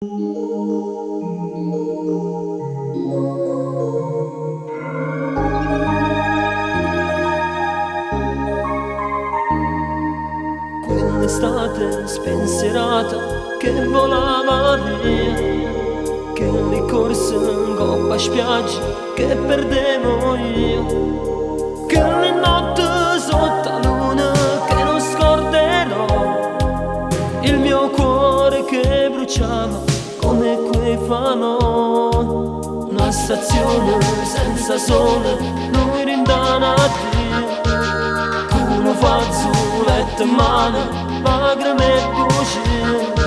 Quell'estate spensierata che volava via, chelle corse 'ngopp 'a spiaggia che perdevo io, chelle notte sotto 'a luna che non scorderò, il mio cuore che bruciava come quei falò. 'Na stazione senza sole, nuje dint 'a n'addio, cu nu fazzuletto 'mmano, lacrime e bucie.